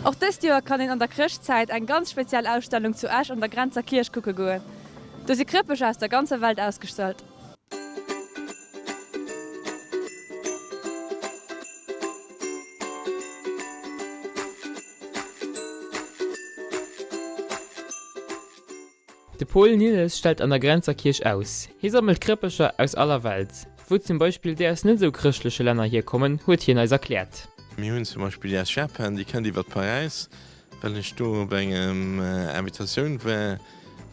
Och dëst Joer kann een an der Chrëschtzäit eng ganz speziell Ausstellung zu Esch an der Grenzer Kierch kucke goen. Do si Krëppecher aus der ganzer Welt ausgestallt. De Paul Nilles stellt an der Grenzer Kierch aus. Hie sammelt Krëppecher aus aller Welt. Wou zum Beispill déi aus net esou chrëschtleche Länner hierkommen, huet hien eis erkläert. Mir hunn zum Beispill déi aus Japan, déi kënnt iwwert Paräis, well ech do op engem Invitatioun war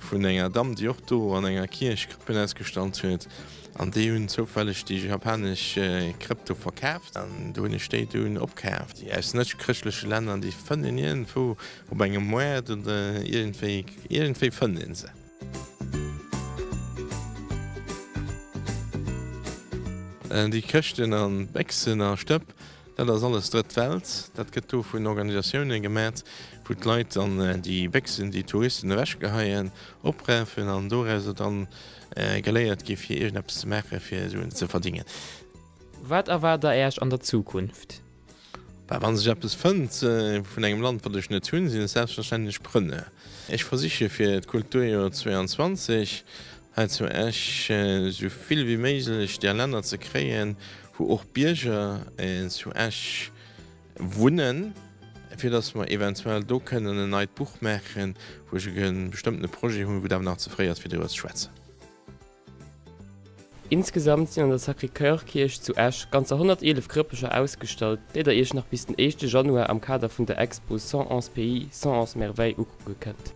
vun enger Damm, déi och do an enger Kierch Krëppen ausgestallt huet. An déi hunn zoufälleg déi japanesch Krëpp do verkaaft an do hunn ech déi dunn opkaaft. Déi aus net chrëschtleche Länner, déi fënnt een iergendwou. Op engem Moart oder iergendwéi, iergendwéi fënnt een se. Déi Këschten an Béchsen a Stëpp, dat ass alles Drëtt Welt. Dat gëtt do vun Organisatioune gemat, wou d'Leit dann déi Béchsen, déi d'Touristen ewechgeheien, oprafen an dorauser dann geléiert gi fir iergendeppes ze maachen, fir Suen ze verdingen. Wat erwaart der Äech an der Zukunft? Bah, wann sech eppes fënnt vun engem Land, wat ech net hunn, sinn ech selbstverständlech Preneur. Ech versiche fir d'Kulturjoer 22 hei zu Esch esou vill wéi méiglech där Länner ze kréien, wou och Bierger zu Esch wunnen, fir datt mer eventuell do kënnen en neit Buch maachen, wou ech e bestëmmtene Projet hunn, wou et awer nach ze fréi ass fir driwwer ze schwätzen. Insgesamt sinn an der Sacré-Cœur-Kierch zu Esch ganzer 111 Krëppecher ausgestallt, déi der iech nach bis den éischte Januar am Kader vun der Expo 111 Pays, 111 Merveilles ukucke kënnt.